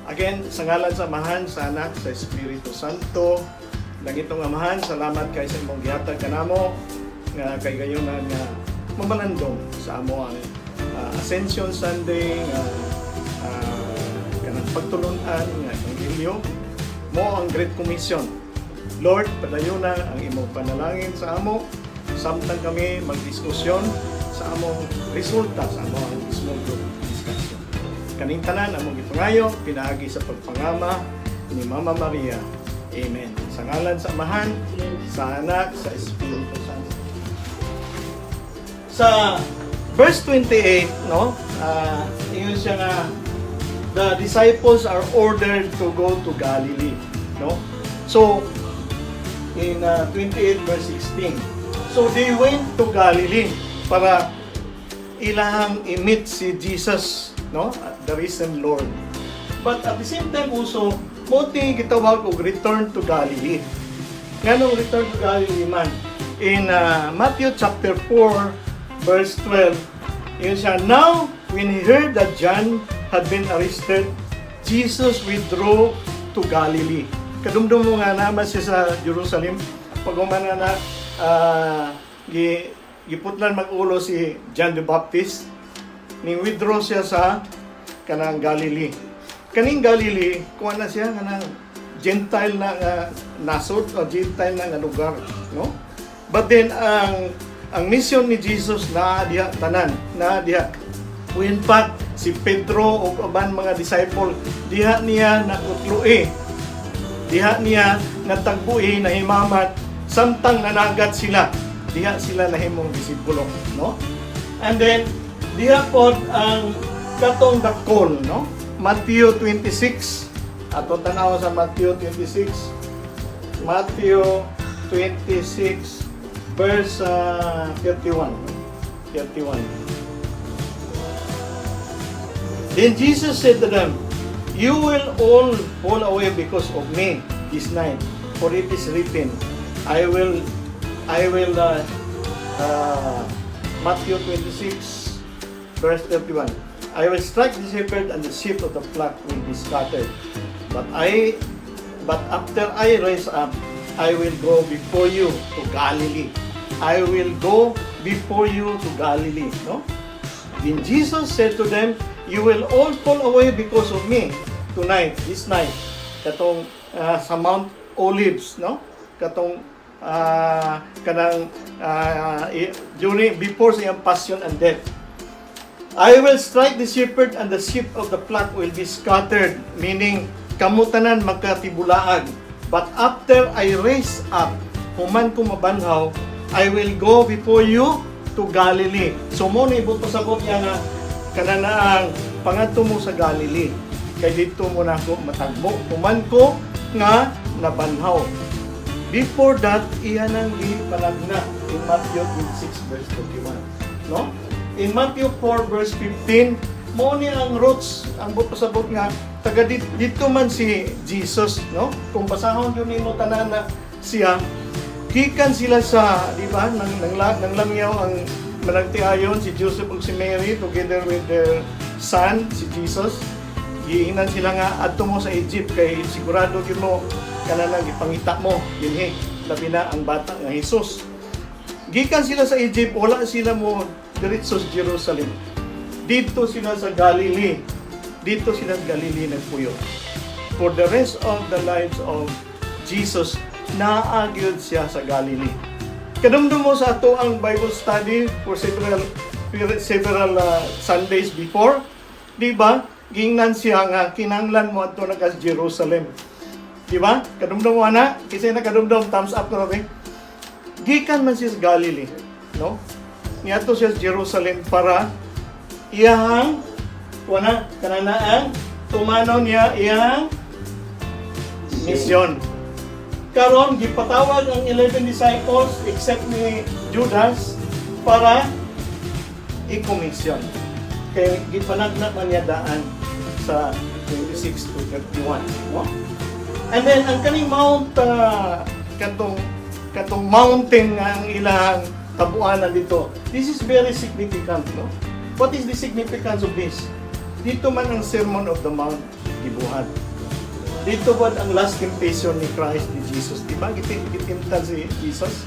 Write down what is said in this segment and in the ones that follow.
Again, sa ngalan sa Amahan, sa Anak, sa Espiritu Santo, langitnong Amahan, salamat kay sa imong gihatag kanamo nga kay gayon na nga mamalandong sa amo ang Ascension Sunday nga kanang pagtulunan nga ebanghelyo mo ang Great Commission. Lord, padayuna ang imong panalangin sa amo samtang kami magdiskusyon sa among resulta sa among small group discussion. Kaning tanan among gipangayo pinaagi sa pagpangama ni Mama Maria. Amen. Sa ngalan sa Amahan, sa Anak, sa Espiritu Santo. Sa verse 28, no? Ingon siya nga the disciples are ordered to go to Galilee, no? So in 28 verse 16. So they went to Galilee para ilahang i-meet si Jesus, no? The risen Lord. But at the same time also, mao gitawag og return to Galilee. Nganong return to Galilee man? In Matthew chapter 4 verse 12, yun siya, "Now, when he heard that John had been arrested, Jesus withdrew to Galilee." Kadumdum mo nga naman siya sa Jerusalem, pag humana na giputlan mag-ulo si John the Baptist, ni withdraw siya sa kanang Galilee. Kaning Galilee, kuha na siya kanang Gentile na nga nasod o Gentile na nga lugar, no? But then ang mission ni Jesus na diha tanan, na diha. In fact, si Pedro ug uban mga disciple diha niya nakutloe. Diha niya natagbuhi, nahimamat samtang nanagat sila. Diha sila nahimong disipulo, no? And then diha pod ang katong the call, no? Matthew 26. Ato tanaw sa Matthew 26. Matthew 26 verse 31. 31. "Then Jesus said to them, 'You will all fall away because of me this night, for it is written, I will,'" Matthew 26, verse 31. "I will strike the shepherd and the sheep of the flock will be scattered. But after I rise up, I will go before you to Galilee. I will go before you to Galilee." No? "Then Jesus said to them, 'You will all fall away because of me tonight, this night.'" Katong sa Mount Olives, no? Katong kanang during before sa iyang passion and death. "I will strike the shepherd and the sheep of the flock will be scattered," meaning kamo tanan magkatibulaag. "But after I raise up," human ko mabanhaw, "I will go before you to Galilee." So mo ni ibot pasabot niya nga kananaang pangadto mo sa Galilee. Kay didto mo na ako matagbo. Human ko nga nabanhaw. Before that, iya nang gipanagna in Matthew 26 verse 31. No? In Matthew 4 verse 15, mo ni ang roots, ang buot pasabot nga taga dito man si Jesus, no? Kung basahon yun nimo tanan na siya, gikan sila sa, di ba, nang langyaw ang managtiayon si Joseph ug si Mary together with their son, si Jesus. Giingnan sila nga adto mo sa Egypt kay sigurado gyud mo kanang gipangita mo dinhi, labi na ang bata nga Jesus. Gikan sila sa Egypt, wala sila mo diretso sa Jerusalem. Dito sila sa Galilee. Dito sila sa Galilee nagpuyo. For the rest of the lives of Jesus, naa gyud siya sa Galilee. Kadumdum mo sa ato ang Bible study for several several Sundays before, di ba? Gingnan siya nga kinanglan mo adto na ka sa Jerusalem. Di ba? Kadumdum mo ana, kasi nakadumdum, thumbs up na rin. Gikan man siya sa Galilee, no? Niadto siya sa Jerusalem para iyahang wala kananaan tumanon niya iyang mission. Karon gipatawag ang 11 disciples except ni Judas para i-commission. Kay gipanagna man niya daan sa 26 to 31, no? And then ang kaning mount katong mountain nga ang ilang tabuanan dito. This is very significant, no? What is the significance of this? Dito man ang Sermon of the Mount. gibuhat. Dito ba ang last temptation ni Christ, ni Jesus, di ba? Gitimtan si Jesus,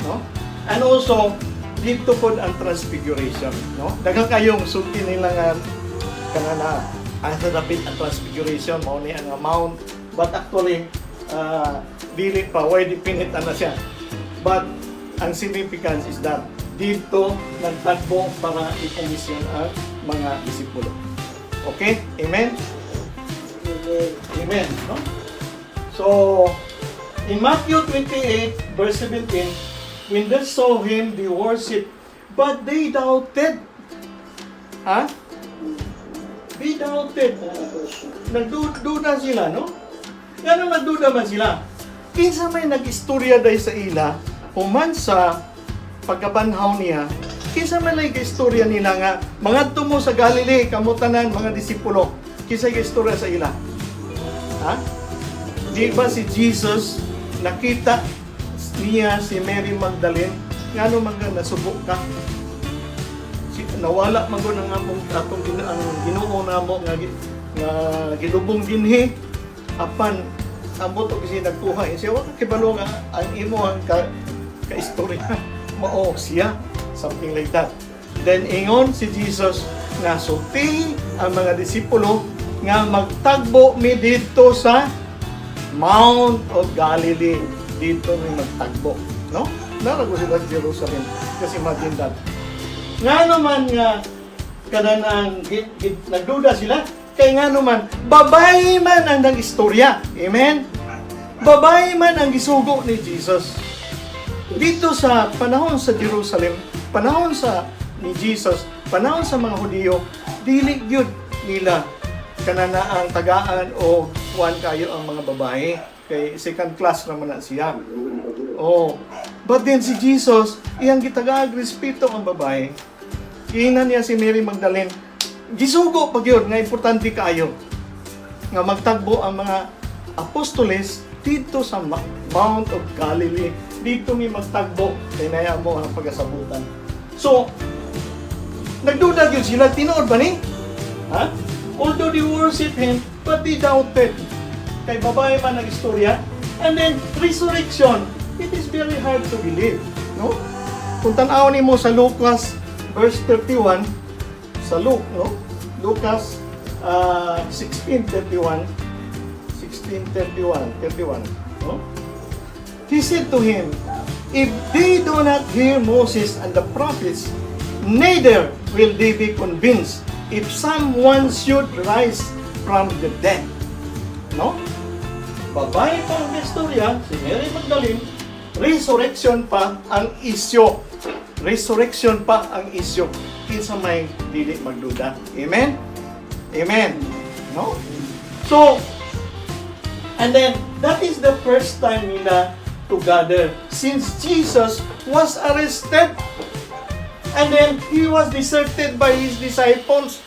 no? And also, dito po ang Transfiguration, no? Daghang kayong sulti nila nga kana na ang sa dapit ang Transfiguration mao ni ang mount, but actually dili pa, why definite ana siya, but ang significance is that dito nagtagbo para i-commission ang mga disipulo. Okay? Amen? Amen. Amen, no? So, in Matthew 28, verse 17, when they saw him, they worshiped, but they doubted. Ha? They doubted. Nagduda sila, no? Ngano nagduda man sila? Kinsa may nag-istorya day sa ila, human sa pagkabanhaw niya, kinsa may nag-istorya nila nga, mangadto mo sa Galilee, kamo tanan, mga disipulo? Kinsa istorya sa ila? Ha? Di ba si Jesus, nakita niya si Mary Magdalene, ngano man nga nasubo ka? Si, nawala man gud ang among atong ang Ginoo namo nga gilubong dinhi, apan ambot og kasi nagkuha eh. Siya wa ka kibalo nga ang imo ang ka, ka istorya mao siya, something like that. Then ingon si Jesus nga sultihi ang mga disipulo nga magtagbo mi didto sa Mount of Galilee. Dito mi magtagbo, no? Narago sila sa Jerusalem kasi imagine that. Nga naman nga kanang nagduda sila kay nga naman babae man ang nag-istorya. Amen. Babae man ang gisugo ni Jesus. Dito sa panahon sa Jerusalem, panahon sa ni Jesus, panahon sa mga Hudiyo, dili gyud nila kanana ang tagaan o kuan kayo ang mga babae kay second class naman na siya. Oh. But then si Jesus, iyang gitagaag respeto ang babae. Giingnan niya si Mary Magdalene. Gisugo pa gyud nga importante kaayo nga magtagbo ang mga apostoles dito sa Mount of Galilee. Dito mi magtagbo kay naya mo ang pagasabutan. So, nagduda gyud sila, tinuod ba ni? Ha? Although they worship him, but they doubted. Kay babae man ang istorya. And then, resurrection, it is very hard to believe. No? Kung tan-aw nimo sa Lucas verse 31, sa Luke, no? Lucas 16:31, 16:31, 31, no? He said to him, "If they do not hear Moses and the prophets, neither will they be convinced if someone should rise from the dead." No? Babae pa ang istorya, si Mary Magdalene, resurrection pa ang isyo. Resurrection pa ang isyo. Kinsa may dili magduda. Amen? Amen. No? So, and then, that is the first time nila to gather since Jesus was arrested. And then, he was deserted by his disciples.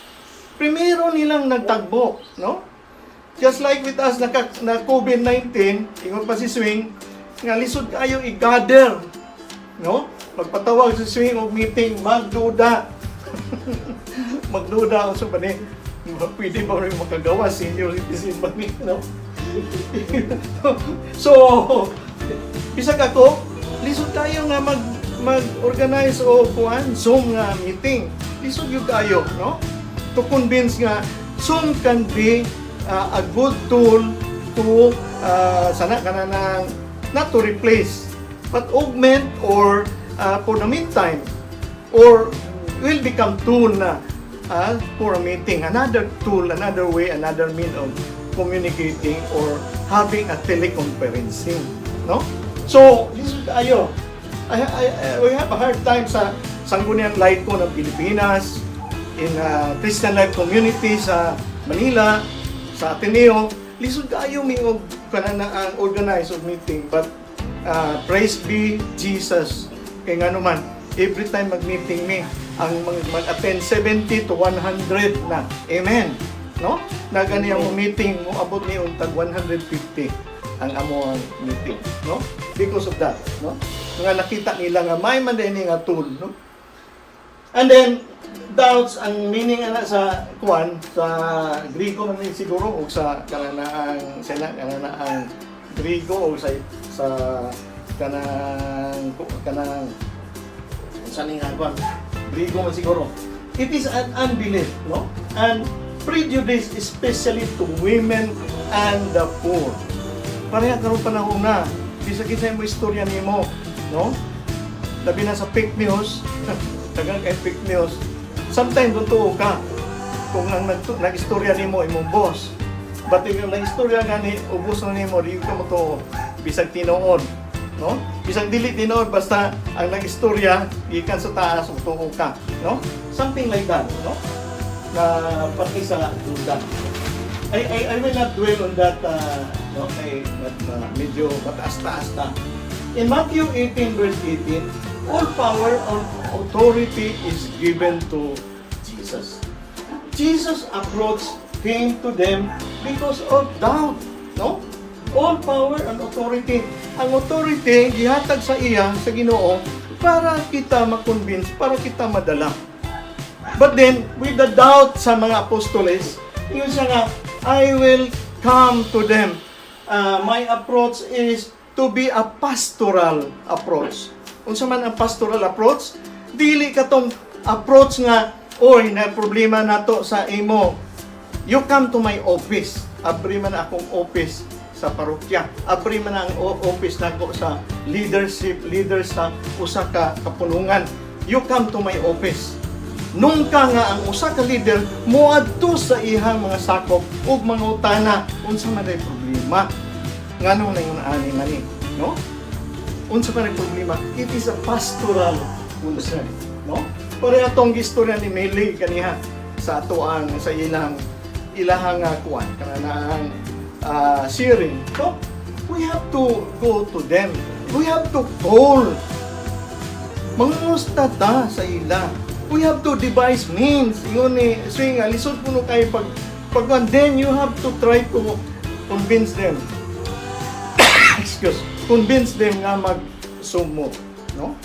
Primero nilang nagtagbo, no? Just like with us na COVID-19, ingon pa si Swing, nga lisod kayo i-gather, no? Magpatawag si Swing og meeting, magduda. Magduda ako sa ba ni? Pwede ba rin makagawa? Senior citizen ba ni? No? So, bisag ako, lisod tayo nga mag-organize o kuan Zoom nga meeting. Lisod gyud kayo, no? To convince nga Zoom can be a good tool to sana kana nang not to replace but augment or for the meantime or will become tool na for a meeting, another tool, another way, another mean of communicating or having a teleconferencing, no? So this is ayo I, we have a hard time sa Sangguniang Laiko ng Pilipinas, in Christian Life Community sa Manila, sa Ateneo. Lisod kayo mi og kanang ang organize og meeting, but praise be Jesus kay ngano man every time mag-meeting mi, ang mag-attend 70 to 100 na. Amen, no? Na gani ang meeting mo abot ni og tag 150 ang amo ang meeting, no? Because of that, no? Nga nakita nila nga may man din nga tool, no? And then Doubts, ang meaning ana sa kuan, sa Grigo man ni siguro o sa kananaang sila, kananaang Grigo o sa kanang sa ning kuan, Grigo man siguro. It is an unbelief, no, and prejudice, especially to women and the poor. Pareha karon panahon na bisag kinsa mo istorya nimo, no, labi na sa fake news, tagal kay fake news. Sometimes tuo ka kung ang nag-istorya nimo imong boss. But if yung nag-istorya gani ubos na nimo, di ka mo bisag tinuod, no? Bisag dili tinuod, basta ang nag-istorya gikan sa taas, tuo ka, no? Something like that, no? Na pati sa duda. I will not dwell on that, no? Kay but, medyo mataas-taas na. In Matthew 18 verse 18, all power and authority is given to Jesus. Jesus approach came to them because of doubt, no? All power and authority. Ang authority gihatag sa iya sa Ginoo para kita ma-convince, para kita madala. But then, with the doubt sa mga apostoles, yun siya nga, "I will come to them." My approach is to be a pastoral approach. Unsa man ang pastoral approach? Dili katong approach nga, "Oy, na problema nato sa imo. You come to my office. Abri man akong office sa parokya. Abri man ang office nako sa leadership, leader sa usa ka kapulungan. You come to my office." Nungka nga ang usa ka leader moadto sa ihang mga sakop ug mangutana unsa man day problema. Nganong naingon ani man ni, no? Unsa man ay problema? It is a pastoral concern, no? Pare atong gistorya ni Meli kaniha sa atoang sa ilang ilahang kuan, kanang sharing. So, we have to go to them. We have to call. Mangusta ta sa ila. We have to devise means. Ingon ni swing nga lisod kuno kay pag then you have to try to convince them. Excuse. Convince them nga mag-sumo, no?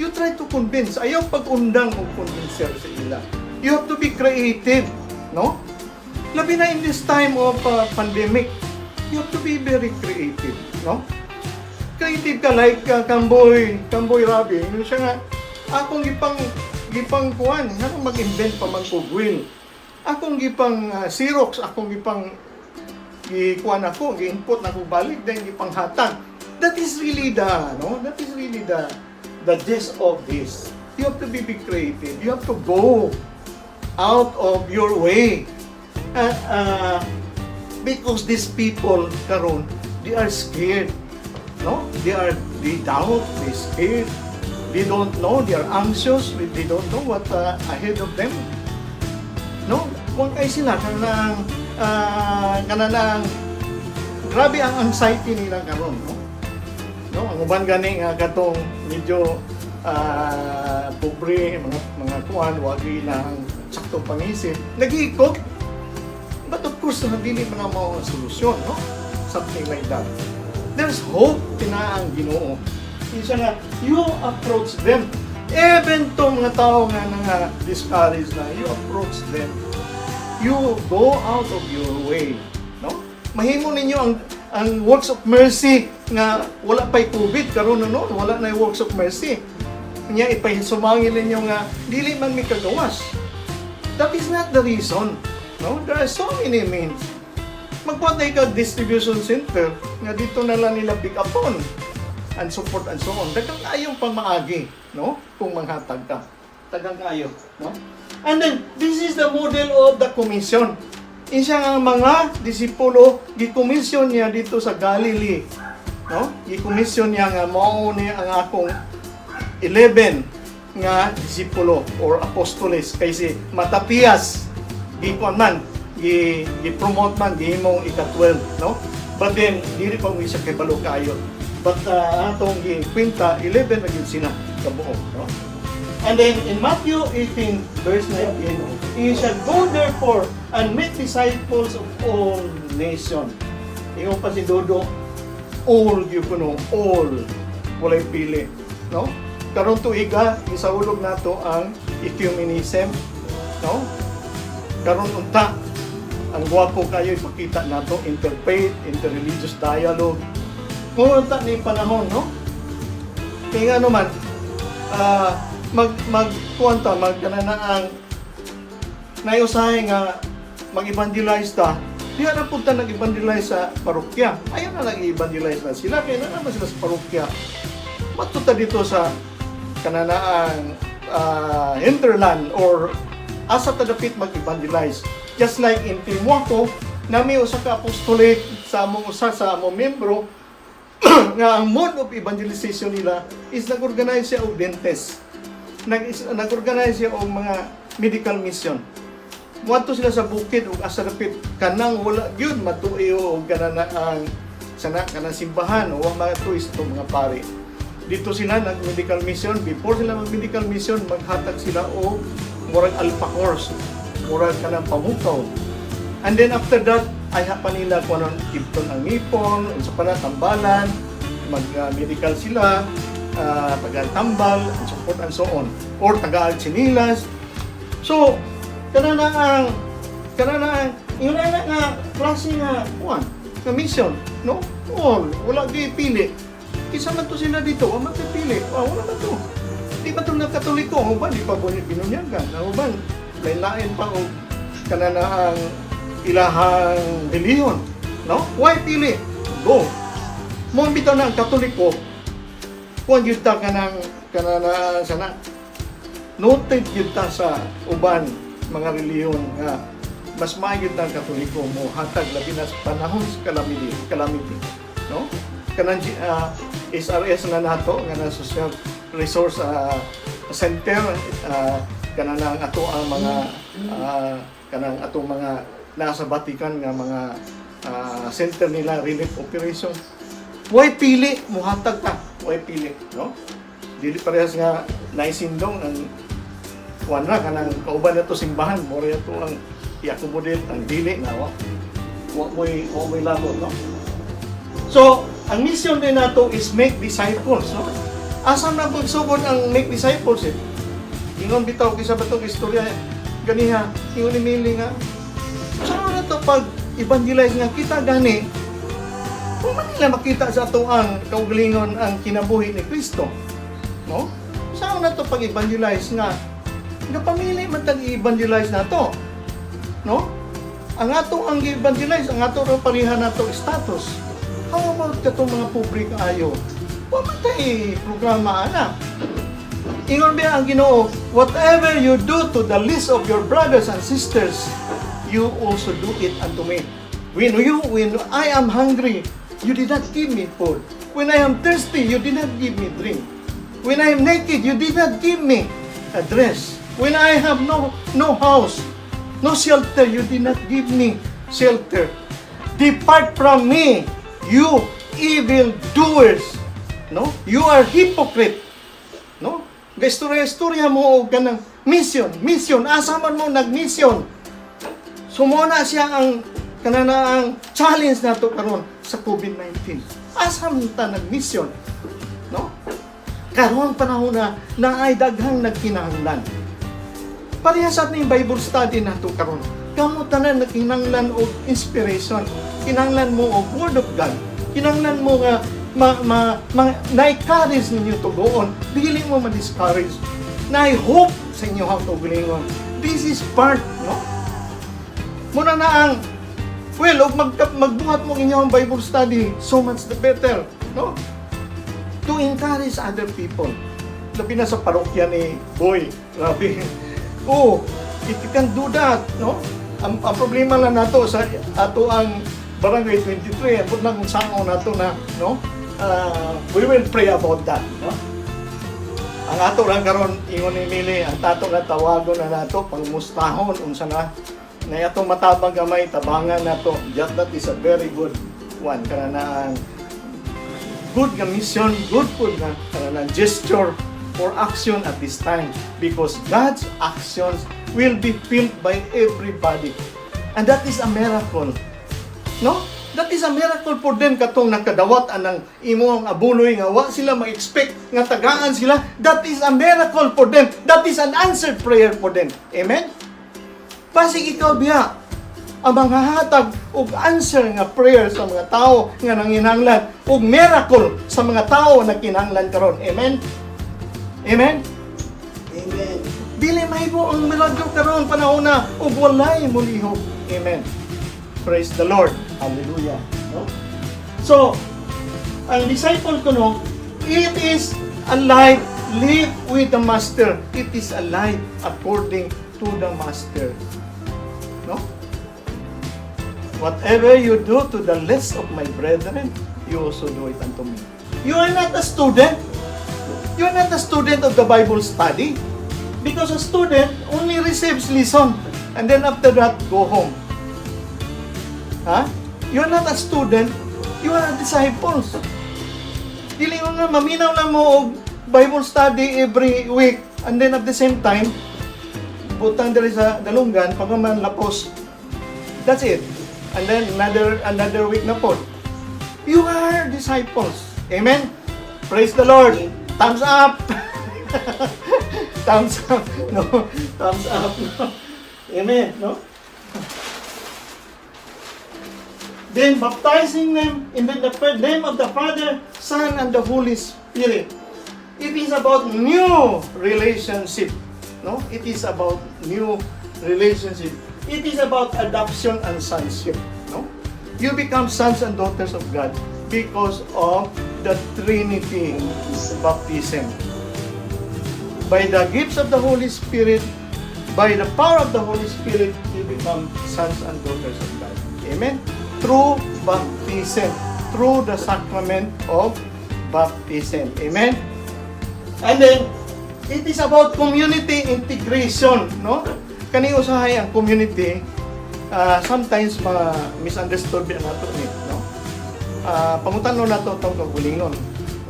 You try to convince. Ayaw pag-undang og convincer sa ila. You have to be creative, no? Labi na in this time of pandemic, you have to be very creative, no? Creative ka like Kamboy Rabi. Yun siya nga, akong gipang kuan, nga mag-invent pa man ko will. Akong gipang Xerox, akong gipang gikuan ako, gi-input na ko balik, then gipang hatag. That is really the, no? That is really the gist of this. You have to be creative. You have to go out of your way. Because these people karon, they are scared. No? They doubt, they scared. They don't know, they are anxious, they don't know what ahead of them. No? Kung kay sila kanang grabe ang anxiety nila karon, no? No, ang uban gani nga katong medyo pobre, mga kuan, wagi lang saktong pangisip, nagikog. But of course, dili man na mao ang solusyon, no? Something like that. There's hope pinaang Ginoo. Isa nga, you approach them. Even tong mga tao nga nga discouraged na, you approach them. You go out of your way, no? Mahimo ninyo ang works of mercy nga wala pa'y COVID karon, no, wala na works of mercy. Nya ipahisumangi ninyo nga dili man mi kagawas. That is not the reason. No? There are so many means. Magbuhat na ikaw distribution center nga dito na lang nila pick up on and support and so on. Daghang kayong pamaagi, no? Kung manghatag ka. Daghang kayo, no? And then, this is the model of the commission. Isa nga mga disipulo, gi-commission niya dito sa Galilee. No? Gi-commission niya nga mao ni ang akong 11 nga disipulo or apostoles, kay si Matatias gi kuan man, gi promote man, gihimong ika-12, no? But then dili pa mo isa kay balo kayo, but atong gikwenta, 11 na gyud sila kabuok, no? And then in Matthew 18 verse 19, "Ye shall go therefore and make disciples of all nation." Ingon pa si Dodo, all gyud kuno, all, walay pili, no? Karon tuiga gisaulog nato ang ecumenism. No? Karon unta, ang gwapo kayo ipakita nato interfaith, interreligious dialogue. Kung unta ni panahon, no? Kaya nga naman, mag mag kuan ta, mag kana ang naiusahay nga mag-evangelize ta, di na punta nag-evangelize sa parokya. Ayaw na nag-evangelize na sila, kaya na naman sila sa parokya. Matuta dito sa kananaang hinterland or asa ta dapit mag-evangelize. Just like in Timuaco, nami usa ka apostolate sa among usa sa among membro nga ang mode of evangelization nila is nag-organize siya og dentist. Nag-organize siya og mga medical mission. Muadto sila sa bukid ug asa dapit kanang wala gyud matuyo og kanana ang sana kanang simbahan o wa matuoy sa itong mga pari. Dito sila nag medical mission. Before sila mag medical mission, maghatag sila og murag alpha course, murag kanang pamukaw. And then after that, ay pa nila kung anong ibton ang ngipon, unsa pa na tambalan, mag medical sila, taga-tambal, and so forth and so on. Or taga sinilas. So, kana na ang yun na nga klase nga kuan, nga mission, no? All, wala gi pili. Kinsa man to sila dito, wa man to pili. Wa wala man to. Di ba to na Katoliko, ang uban di pa binunyagan, ang uban lain-lain pa og kana na ang ilahang relihiyon, no? Why pili? Go. Mo ang bitaw na ang Katoliko, kuan gyud ta kanang kana na sana noted gyud ta sa uban mga relihiyon nga mas maayo gyud ta ang Katoliko mo hatag, labi na sa panahon sa calamity, no? Kanang SRS na nato nga na social resource center, kanang ang ato ang mga kanang atong mga nasa Vatican nga mga center nila, relief operation. Why pili? Muhatag ta. Why pili, no? Dili parehas nga naisindong ang kuan ra kanang kauban na to simbahan mo to ang i-accommodate ang dili na wa mo'y labot, no? So, ang mission din nato is make disciples, no? Asa na pagsugod ang make disciples eh? Ingon bitaw kisa ba tong istorya ganiha, ingon ni Mili nga saan na to pag evangelize nga kita gani kung man nila makita sa ato ang kaugalingon, ang kinabuhi ni Kristo, no? Saan na to pag evangelize nga pamili man tag i-evangelize nato, no? Ang ato ang i-evangelize, ang ato raw pareha nato status. How about katong mga pobre kaayo? Wa man tay programa ana. Ingon ba ang Ginoo, "Whatever you do to the least of your brothers and sisters, you also do it unto me. When I am hungry, you did not give me food. When I am thirsty, you did not give me drink. When I am naked, you did not give me a dress. When I have no house, no shelter, you did not give me shelter. Depart from me, you evil doers." No? You are hypocrite. No? Gaistorya-istorya mo og kanang mission, mission, asa man mo nag-mission? So mo na siya ang kanana ang challenge nato karon sa COVID-19. Asa man ta nag-mission? No? Karon panahon na naay daghang nagkinahanglan. Parehas sa ating Bible study nato karon. Kamo tanan nagkinahanglan og inspiration. Kinahanglan mo og Word of God. Kinahanglan mo nga ma, ma, ma na-encourage ninyo to go on. Dili mo ma-discourage. Na hope sa inyo ang kaugalingon. This is part, no? Muna na ang well, og magbuhat mo inyong Bible study, so much the better, no? To encourage other people. Labi na sa parokya ni Boy. Grabe. Oh, if you can do that, no? Ang problema lang nato sa ato ang Barangay 23, ambot na kung saan nato na, no? We will pray about that, no? Ang ato lang karon, ingon ni Mili, ang tato nga tawagon na nato pangmustahon unsa na na atong matabang gamay, tabangan nato. Just that is a very good one, kana na ang good nga mission, good food nga kana na gesture for action at this time, because God's actions will be felt by everybody. And that is a miracle. No? That is a miracle for them katong nakadawat anang imong abuloy nga wa sila ma-expect nga tagaan sila. That is a miracle for them. That is an answered prayer for them. Amen? Basig ikaw biya ang mga hatag og answer nga prayer sa mga tao nga nanginahanglan og miracle sa mga tao na kinahanglan karon. Amen. Amen. Amen. Dili mahimo ang milagro karon panahon na ug walay mulihok. Amen. Praise the Lord. Hallelujah. No? So, ang disciple ko, no, it is a life live with the Master. It is a life according to the Master. No? Whatever you do to the least of my brethren, you also do it unto me. You are not a student. You are not a student of the Bible study. Because a student only receives lesson and then after that, go home. Ha? You are not a student, you are a disciples. Dili mo nga, maminaw lang mo og Bible study every week and then at the same time, butang diri sa dalunggan, pagkaman lapos. That's it. And then another week na po. You are disciples. Amen? Praise the Lord. Thumbs up. Thumbs up. No. Thumbs up. No. Amen. No? Then baptizing them in the name of the Father, Son, and the Holy Spirit. It is about new relationship. No? It is about new relationship. It is about adoption and sonship. No? You become sons and daughters of God because of the Trinity baptism. By the gifts of the Holy Spirit, by the power of the Holy Spirit, you become sons and daughters of God. Amen? Through baptism. Through the sacrament of baptism. Amen? And then, it is about community integration, no? Kani usahay ang community, sometimes ma misunderstood biya nato ni, no? Pangutan-on nato atong kaugalingon.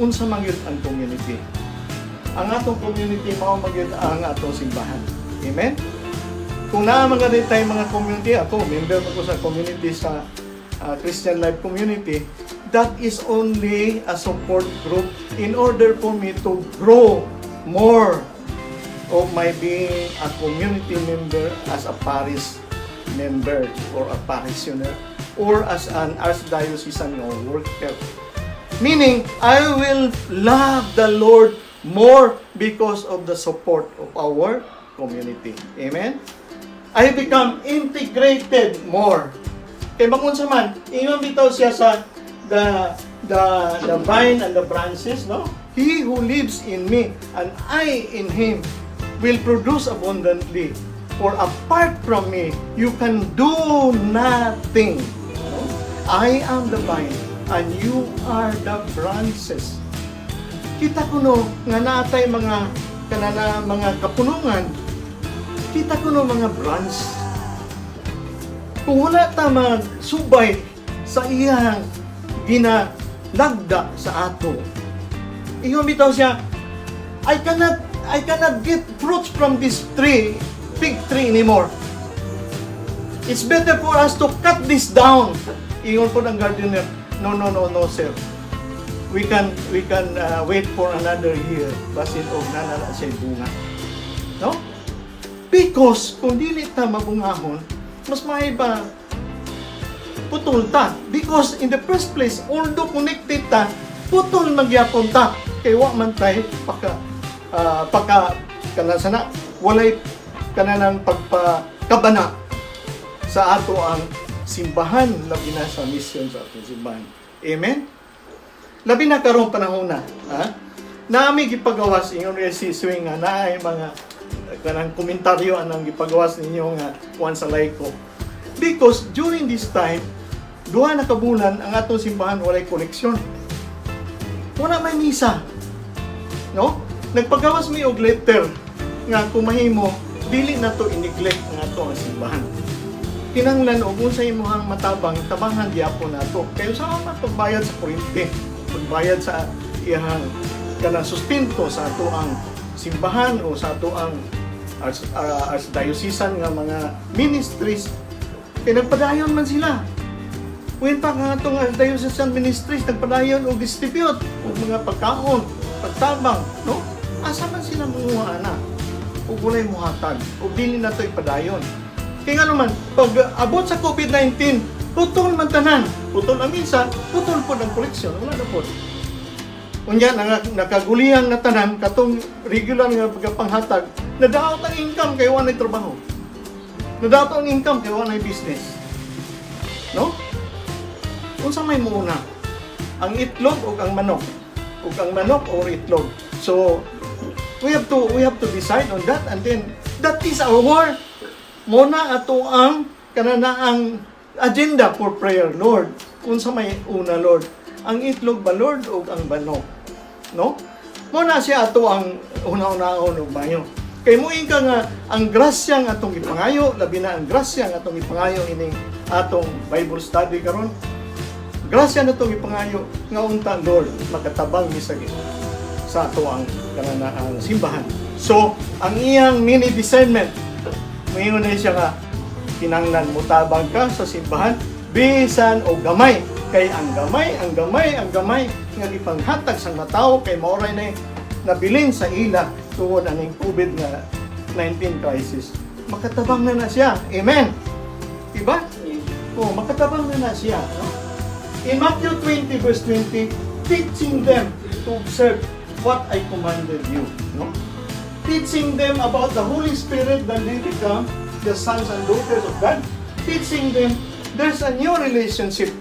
Unsa man gyud ang community? Ang atong community mao man gyud ang atong simbahan. Amen? Kung naa man gani tay mga community, ako member man ko sa community sa Christian Life Community, that is only a support group in order for me to grow more of my being a community member as a parish member or a parishioner or as an archdiocesan worker. Meaning, I will love the Lord more because of the support of our community. Amen? I become integrated more. Kay bangon sa man, ingon bitaw siya sa the vine and the branches, no? He who lives in me and I in him will produce abundantly. For apart from me, you can do nothing. No? I am the vine and you are the branches. Kita kuno nga naatay mga kanana mga kapunungan, kita kuno mga branch. Kung wala ta magsubay sa iyang ginalagda sa ato. Ingon bitaw siya, I cannot get fruits from this tree, fig tree anymore. It's better for us to cut this down. Ingon po ng gardener, No, sir. We can wait for another year basin og naa na siya bunga." No? Because kung dili ta mabungahon, mas maayo pa putol ta. Because in the first place, although connected ta, putol magyapon ta. Kay wa man tay paka kana sana walay kananang pagpakabana sa ato ang simbahan, labi na sa mission sa atong simbahan. Amen? Labi na karong panahon na, ha? Naami gipagawas ingon rin si Swing nga naay mga kanang komentaryo anang gipagawas ninyo nga kuan sa laiko. Because during this time, 2 na ka bulan ang atong simbahan walay koleksyon. Wala may misa. No? Nagpagawas mi og letter nga kung mahimo dili na to i-neglect ang ato ang simbahan. Kinanglan og unsa imong matabang, tabangan gyapon nato. Kay unsa man pagbayad sa kuryente, pagbayad sa iyang kanang sustento sa ato ang simbahan o sa ato ang archdiocesan nga mga ministries, kay nagpadayon man sila. When pa nga atong archdiocesan ministries nagpadayon og distribute og mga pagkaon, pagtabang, no? Asa man sila manguha ana? Ug walay muhatag, ug dili na to ipadayon. Kaya nga naman, pag abot sa COVID-19, putol man tanan. Putol ang misa, putol po ang koleksyon. Wala na po. Unya, nakaguliyang na tanan, katong regular nga pagpanghatag, nadaot ang income kay wala trabaho. Nadaot ang income kay wala business. No? Unsa may muuna? Ang itlog o ang manok? O ang manok or itlog? So, we have to decide on that, and then that is our war. Muna ato ang kanana ang agenda for prayer, Lord. Unsa may una, Lord? Ang itlog ba, Lord, o ang manok? No? Muna siya ato ang una-unahon og mayo. Kay moingon ka nga ang grasya nga atong ipangayo, labi na ang grasya nga atong ipangayo ining atong Bible study karon. Grasya na itong ipangayo nga unta, Lord, makatabang mi sa ato ang kanana ang simbahan. So, ang iyang mini discernment, moingon na siya nga kinanglan mutabang ka sa simbahan bisan og gamay, kay ang gamay, ang gamay, ang gamay nga ipanghatag sa mga tao kay maoray na nabilin sa ila tungod aning COVID nga 19 crisis. Makatabang na na siya. Amen. Diba? Oh, makatabang na na siya, no? In Matthew 20 verse 20, teaching them to observe what I commanded you, no? Teaching them about the Holy Spirit, that they become the sons and daughters of God. Teaching them there's a new relationship.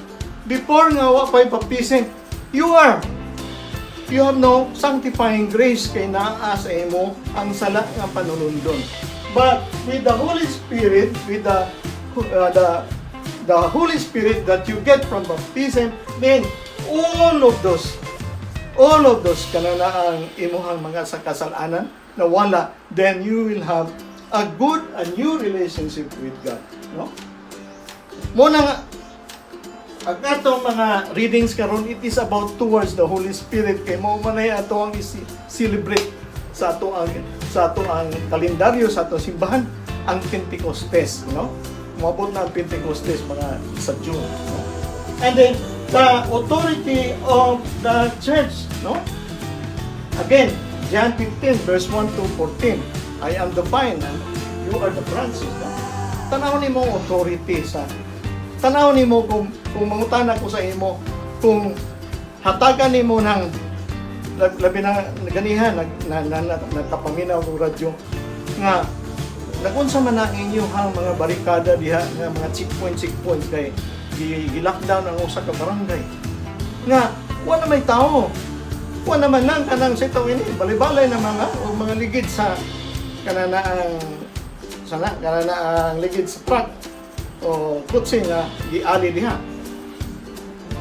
Before nga wa pa'y baptism, you have no sanctifying grace kay naa sa imo ang sala nga panulundon. But with the Holy Spirit, with the Holy Spirit that you get from baptism, then all of those kanana ang imuhang mga sa kasalanan na wala, then you will have a new relationship with God. No? Muna nga, ang atong mga readings karon, it is about towards the Holy Spirit, kay mao man ay ato ang isi-celebrate sa ato ang kalendaryo sa atong simbahan, ang Pentecostes, no? Moabot na ang Pentecostes mga sa June, no? And then the authority of the church, no? Again, John 15 verse 1 to 14, "I am the vine and you are the branches," no? Tanaw nimo ang authority sa, tanaw nimo kung mangutana ko sa imo, kung hatagan nimo ng labi na ganihan nag na, na, na, nagkapaminaw og radyo nga nagunsa man ang inyong mga barikada diha nga mga checkpoint checkpoint kay gi-lockdown ang usa ka barangay nga wala may tao, wala man lang kanang sa ini balay-balay na mga o mga ligid sa kanana ang sana kanana ang ligid sa truck o kutsi nga giali diha.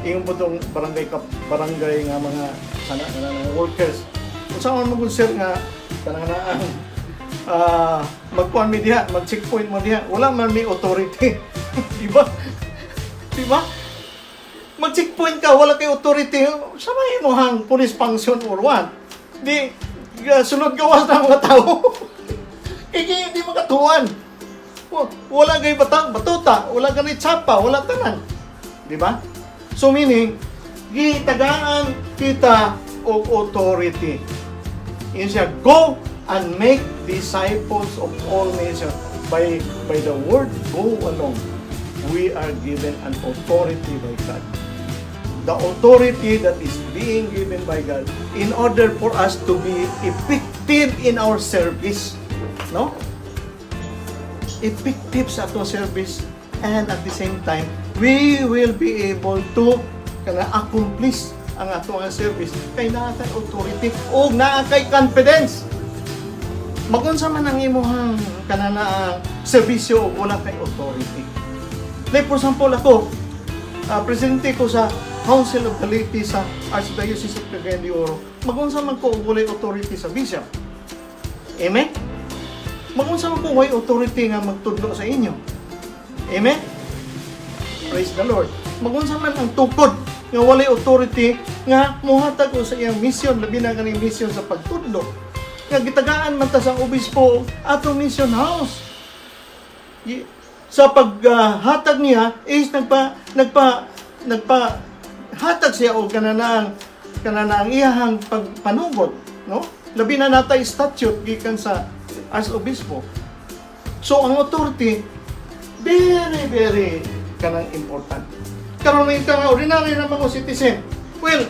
Ingon po tong barangay kap, barangay nga mga sana kanana workers, kung saan mo sir nga kanang na ang magkuan mi diha, mag checkpoint mo diha, wala man mi authority. Di ba? Di ba? Mag checkpoint ka, wala kay authority sa may imuhang police function or what. Di sulod gawas na mga tao kay di makatuan. Wala kay batang batuta, wala kay tsapa, wala tanan. Di ba? So meaning, gitagaan kita og authority. Yun siya, "Go and make disciples of all nations." By the word "go" alone, we are given an authority by God. The authority that is being given by God in order for us to be effective in our service. No? Effective sa atong service, and at the same time, we will be able to kana accomplish ang atong service kay naa kay authority o naa kay confidence. Magunsa man ang imuhang kanana ang serbisyo ug wala kay authority? Like for example ako, presidente ko sa Council of the Laity sa Archdiocese of Cagayan de Oro. Magunsa man ko og walay authority sa bishop? Amen? Magunsa man ko walay authority nga magtudlo sa inyo? Amen? Praise the Lord. Magunsa man ang tukod nga walay authority nga muhatag ko sa iyang mission, labi na kaning mission sa pagtudlo? Nga gitagaan man ta sa obispo atong mission house. Sa paghatag niya is nagpa hatag siya og kananaang iyahang pagpanugot, no? Labi na natay statute gikan sa archobispo. So ang authority Very, very kanang important. Karon ka nga ordinary na mga citizen. Well,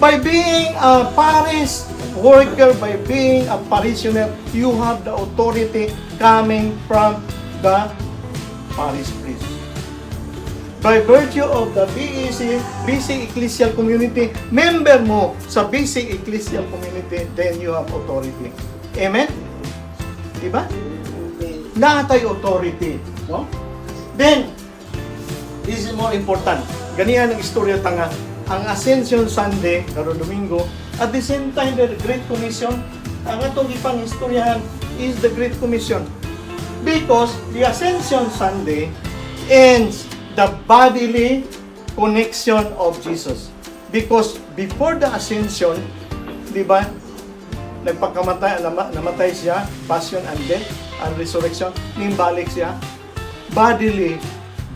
by being a parish worker, by being a parishioner, you have the authority coming from the parish priest. By virtue of the BEC, BC Ecclesial Community, member mo sa BC Ecclesial Community, then you have authority. Amen? Diba? Amen. Naa tay authority. No? Then, this is more important. Ganihan ang istorya tanga. Ang Ascension Sunday, karon Domingo, at the same time, the Great Commission, ang atong ipang istoryahan is the Great Commission. Because the Ascension Sunday ends the bodily connection of Jesus. Because before the Ascension, di ba, nagpakamatay, namatay siya, passion and death and resurrection, nimbalik siya. Bodily,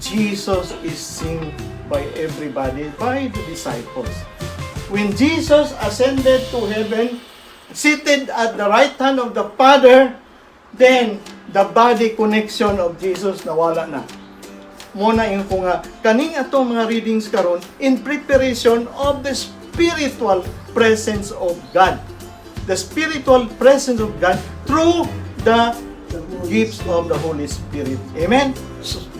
Jesus is seen by everybody, by the disciples. When Jesus ascended to heaven, seated at the right hand of the Father, then the body connection of Jesus nawala na. Mao na ingon ko nga kaning atong mga readings karon in preparation of the spiritual presence of God. The spiritual presence of God through the The Holy gifts of the Holy Spirit. Amen?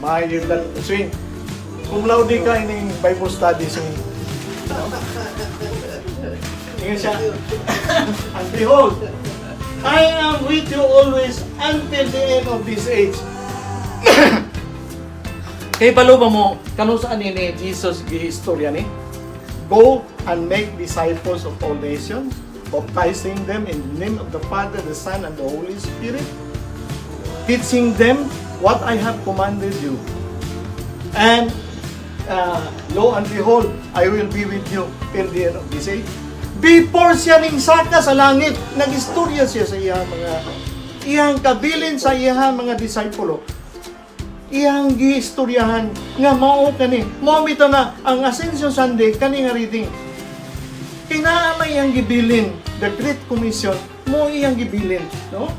Maayo that swing. Cum laude ka ining Bible study, swing. No? Ingon siya, "And behold, I am with you always until the end of this age." Kay balo ba mo, kanus-a ni Jesus gihistorya ni? "Go and make disciples of all nations, baptizing them in the name of the Father, the Son, and the Holy Spirit, teaching them what I have commanded you. And lo and behold, I will be with you till the end of this age." Before siya ning saka sa langit, nagistorya siya sa iyang mga iyang kabilin sa iyang mga disipulo. Iyang giistoryahan nga mao kani. Mao bitaw na ang Ascension Sunday kani nga reading. Kay naa may iyang gibilin, the Great Commission, mao iyang gibilin, no?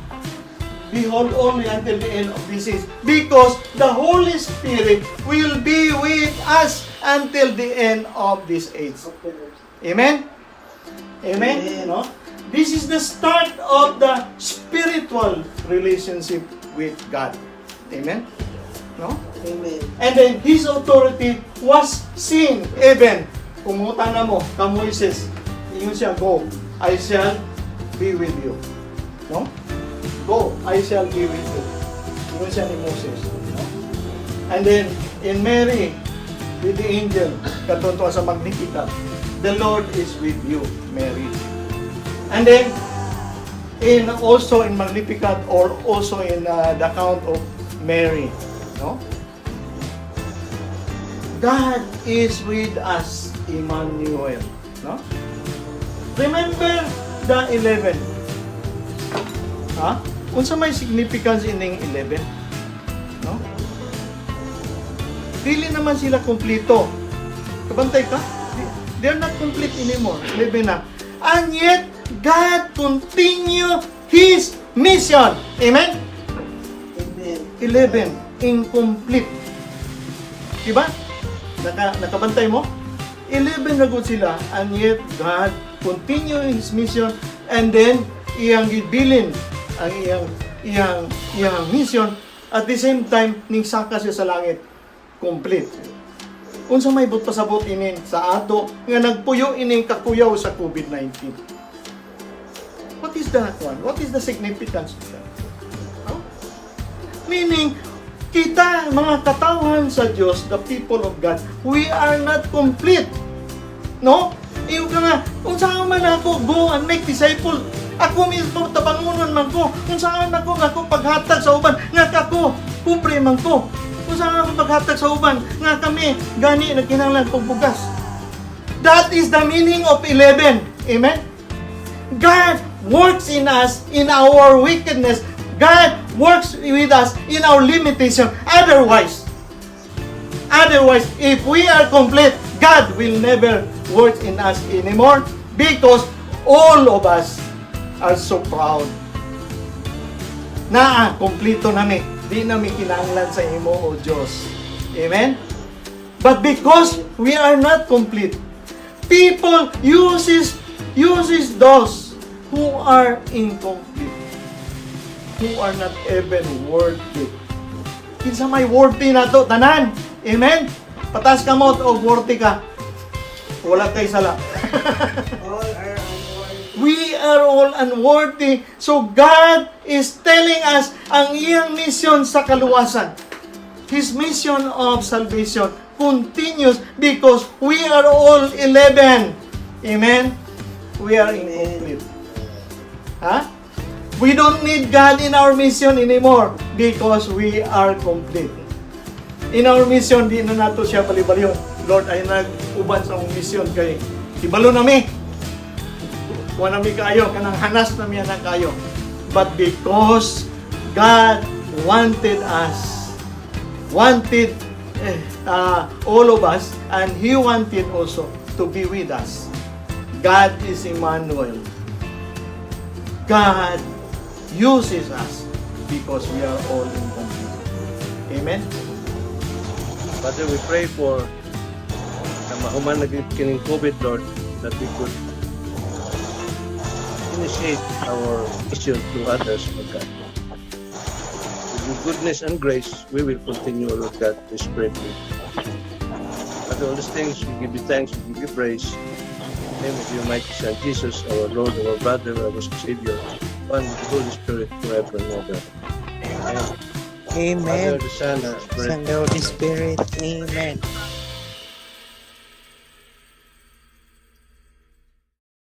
"Behold, only until the end of this age." Because the Holy Spirit will be with us until the end of this age. Amen? Amen? Amen. No? This is the start of the spiritual relationship with God. Amen? No? Amen. And then His authority was seen even kumuta na mo ka Moises. Ingon siya, "Go, I shall be with you." No? "Go, I shall be with you." Ingon siya ni Moses. No? And then in Mary with the angel katong sa Magnificat, "The Lord is with you, Mary." And then in also in Magnificat or also in the account of Mary, no? God is with us, Emmanuel, no? Remember the 11. Ha? Unsa may significance ining 11? No? Dili naman sila kompleto. Kabantay ka? They're not complete anymore. 11 na. And yet, God continue His mission. Amen? Amen. 11. Incomplete. Diba? Nakabantay mo? 11 na gud sila and yet God continue His mission and then iyang gibilin ang iyang mission. At the same time, ning saka siya sa langit complete. Unsa may buot pasabot ini sa ato nga nagpuyo ining kakuyaw sa COVID-19? What is that one? What is the significance of that? No? Meaning, kita, mga katawhan sa Diyos, the people of God, we are not complete. No? Iyo ka nga, unsa man ako, "Go and make disciple." Ako mismo, tabangunon man ko. Unsa man ako, nga ako paghatag sa uban, nga kako, pobre man ko. Unsa ako paghatag sa uban, nga kami, gani, nagkinahanglan kog bugas. That is the meaning of 11. Amen? God works in us in our wickedness. God works with us in our limitation. Otherwise, if we are complete, God will never work in us anymore because all of us are so proud. Naa, kompleto na mi. Di na mi kinahanglan sa imo, O Diyos. Amen? But because we are not complete, people uses those who are incomplete, who are not even worthy. Kinsa may worthy nato tanan? Amen? Pataas kamot og worthy ka. Wala kay sala. All are unworthy. We are all unworthy. So God is telling us ang iyang mission sa kaluwasan. His mission of salvation continues because we are all 11. Amen? We are Amen. Incomplete. Ha? We don't need God in our mission anymore because we are complete. In our mission, di na nato siya balibaliyon. "Lord, ayaw nag-uban sa among mission kay ibalo na mi. Wala mi kayo, kanang hanas na mi na kayo." But because God wanted us, wanted all of us, and He wanted also to be with us. God is Emmanuel. God uses us because we are all incomplete. Amen? Father, we pray for na mahuman na gyud kining COVID, Lord, that we could initiate our mission to others, Lord God. With your goodness and grace, we will continue, Lord God, to spread it. Father, all these things, we give you thanks, we give you praise. In the name of your mighty Son, Jesus, our Lord, our brother, our Savior, one with the Holy Spirit, forever and ever. Amen. Amen. Father, the Son, and the Spirit. Son, the Holy Spirit. Amen.